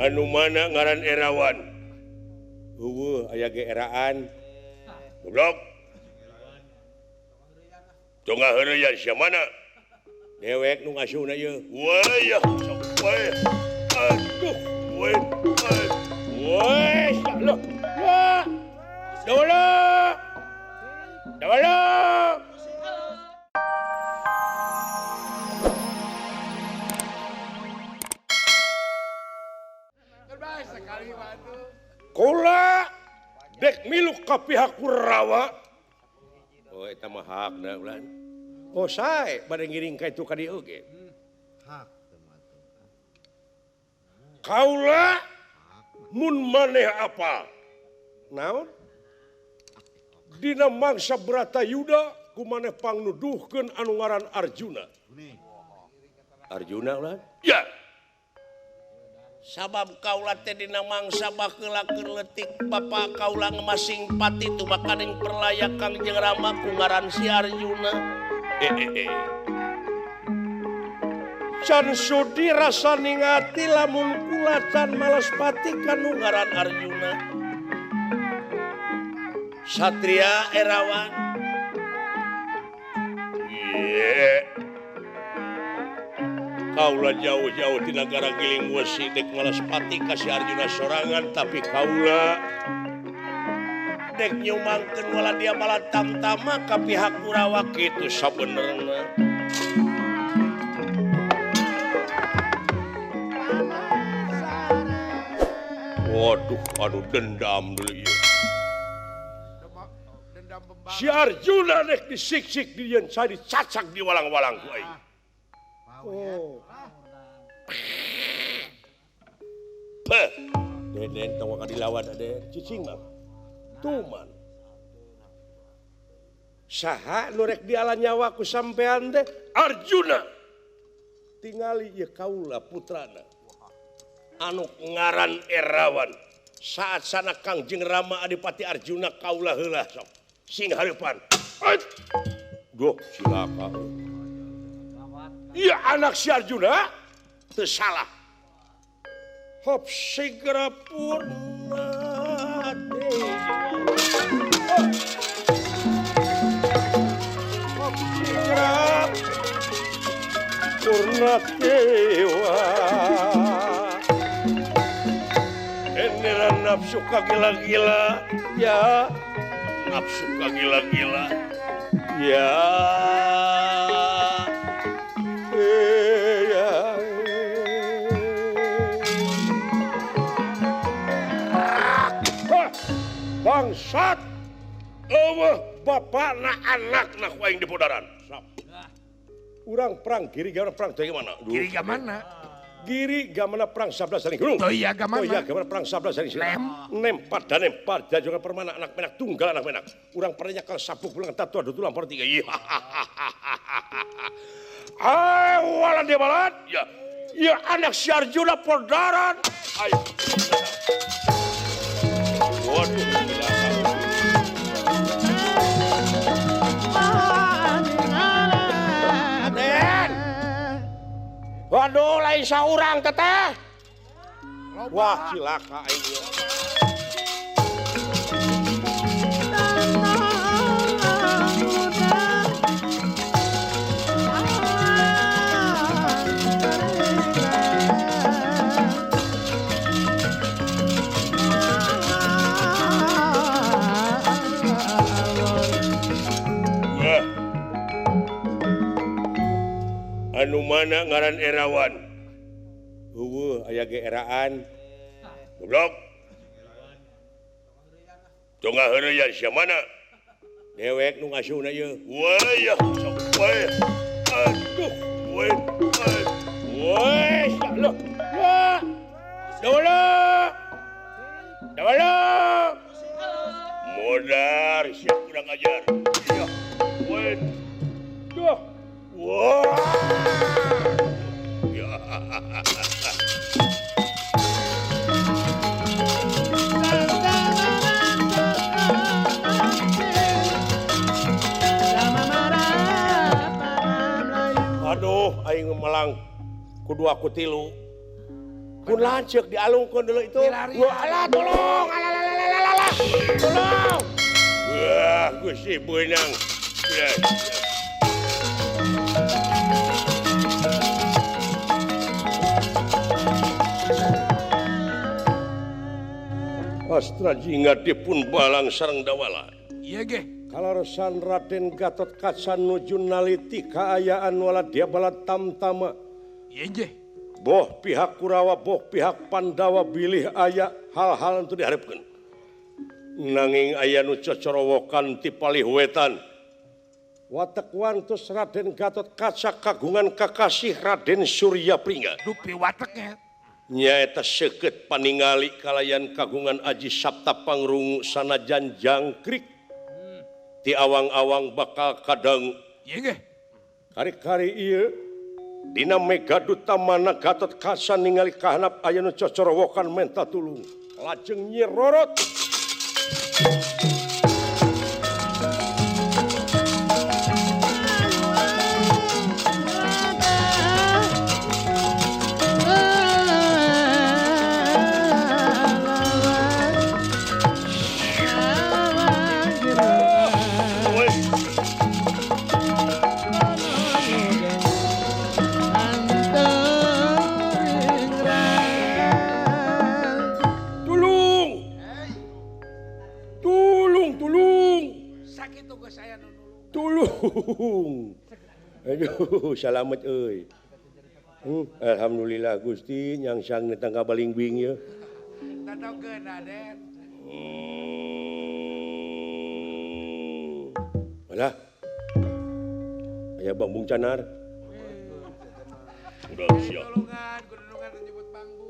Anu mana ngaran Erawan? Eueuh aya ge eraan. Goblok. Tong ngaheureuyan sia mana? Dewek nu ngasuhna ieu. Wah, sok we. Aduh, we. Woi, loh. Wah. Dawala. Dawala. Kula dek milu ka pihak Kurawa. Oh eta mah hakna ulan. Oh sae bade ngiring ka itu ka dieu ge. Hak teu mah. Kaula mun maneh apa? Naon? Dina mangsa Bratayuda ku maneh pangnuduhkeun anu ngaran Arjuna. Arjuna ulan? Ya. Sabab kaula teh dina mangsa baheula keur leutik bapa kaula ngemasing pati tumakaning perlaya Kangjeng Rama ku ngaran si Arjuna. Can sudi rasa ningati lamun kula can males pati kanu ngaran Arjuna. Satria Erawan. Ye. Kaula jauh-jauh di negara Giling Wesi dek malas pati ka si Arjuna sorangan tapi kaula dek nyumangkeun wala dia malah tamtama ka pihak Kurawa kitu sabenerna. Waduh, aduh dendam dulu ieu. Si Arjuna dek disiksik di yeun cai dicacak di walang-walang ku aing. Oh. Peh. Deden tong ka dilawan aden cicing mah. Tuman. Saha nu rek diala nyawa ku sampean teh? Arjuna. Tingali ieu kaula putrana. Anu ngaran Erawan. Saat sana Kangjeng Rama Adipati Arjuna kaula heula sok. Sing hareupan. Duh, cilaka. Iya anak si Arjuna teu salah. Hop segera purna dewa. Hop segera purna dewa. Enera nafsu kagila-gila ya. Nafsu kagila-gila ya. Bangsat eueuh bapakna anakna ku aing dipodaran. Urang perang giri gamana perang teh mana? Giri gamana? Giri gamana perang 11 saling gunung. Toya gamana? Toya gamana perang 11 saling lem. Nempat dan nempat dan juga permana anak menak tunggal anak menak. Urang pernya kal sabuk pulang tatu adu tulang per tiga. Iya. Ai wala dia balat. Ya. Ya anak si Arjuna podaran. Ayo. Waduh. Waduh, lain saurang teteh. Wah, cilaka aing. Anu mana ngaran Erawan? Eueuh aya ge eraan. Goblok. Tong ngaheureuyan sia mana? Dewek nu ngasuhna ieu. Wah, sok we. Aduh, we. Woi, loh. Wah. Dawala. Dawala. Modar sia kurang ajar. Iya. We. Duh. Wah. Ya. Aduh, aing melang kudu aku tilu. Pun lanceuk dialungkeun dulu itu. Wah, alah tolong, alah. Tolong. Wah, Gusti beunang. Astra jingga dipun balang sareng dawala. Iya ge. Kalaresan Raden Gatot Kaca nuju naliti kaayaan wala dia bala tamtama. Iya ge. Boh pihak Kurawa, boh pihak Pandawa bilih aya hal-hal anu diharepkeun. Nanging aya nu cocorowokan ti palih wetan. Watek wantos Raden Gatot Kaca kagungan kakasih Raden Surya Pringga. Dupi wateknya. Nyaeta seukeut paningali kalayan kagungan Aji Sapta Pangrungu sanajan jangkrik ti awang-awang bakal kadang. Ieu ge. Kari-kari ieu dina Megaduta mana Gatot Kaca ningali kahanap aya nu cocorowokan menta tulung. Lajeng nyirorot. Tulung. Aduh, salamet euy. Alhamdulillah Gusti nyangsang netang ka balingbing ye. Tatongkeun Raden. Alah. Aya bambung canar. Udah siap. Tulungan, gunungan nyebut bambu.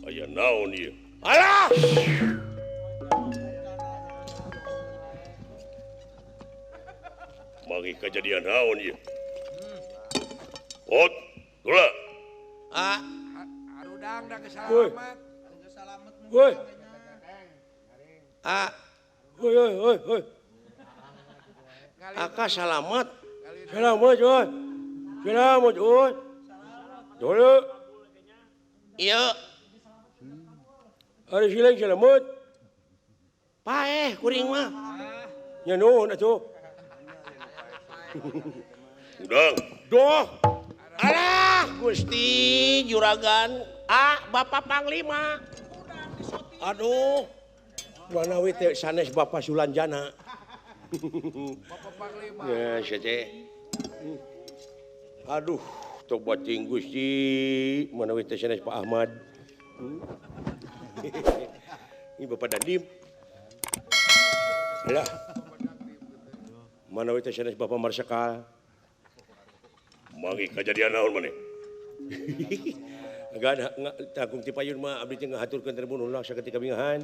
Aya naon ieu? Alah! Mari kejadian naon ieu. Ot, gula. Ah, arudang da kesalamat. Woi. Ah, woi woi woi woi. Aka salamat. Salamat woi. Salamat woi. Dole. Ieu. Ari sileng salamat. Paeh kuring mah. Nya nuhun atuh. Udang. Doh. Alah Gusti juragan. Ah, Bapak Panglima. Aduh. Manawi teh sanes Bapak Sulanjana. Bapak Panglima. Ya, teh. Aduh, tobat ting Gusti, manawi teh sanes Pak Ahmad. Ini Bapak Dandim. Lah. Manawi teh sanes Bapak Marsekal. Mangih kajadian naon maneh? Agan tanggung ti payun mah abdi teh ngahaturkeun terbunuh lah saketika bingahan.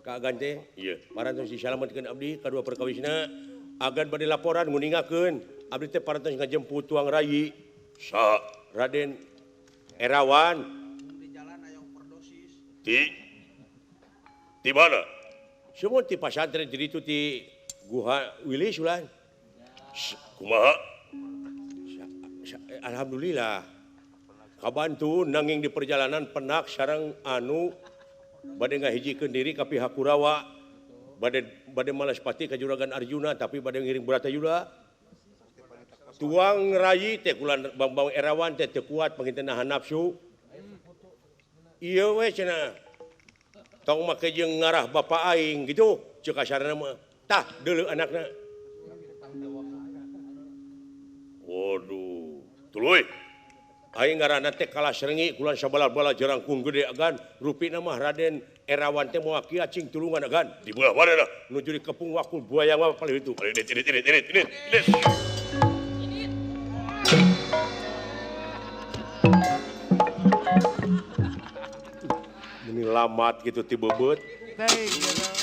Ka agan teh ieu parantos disalametkeun abdi kadua perkawisna. Agan bade laporan nguningakeun abdi teh parantos ngajemput tuang rayi. Saha? Raden Erawan. Di jalan aya overdosis. Di mana? Sumur ti pasantren di ditu ti Guha Wilis ulah. Kumaha? Alhamdulillah. Kabantu nanging di perjalanan penak sareng anu bade ngahijikeun diri ka pihak Kurawa, bade malas pati ka Juragan Arjuna tapi bade ngiring Bratayuda. Tuang rayi teh kulan Bambang Erawan teh teu kuat panginten nahan nafsu. Ieu we cenah. Tong make jeung ngarah bapa aing gitu ceuk kasarna mah. Tah deuleu anakna. Waduh, tuluy. Aing ngaranna teh kalah serengi kulan sabala-bala jerangkung gede agan rupina mah Raden Erawan teh moal kieu cing tulungan agan. Di belah mana dah? Nuju di kepung wakul buaya mah paling itu. Irit irit irit irit irit. Irit. Ini lamat gitu ti beubeut. Teuing.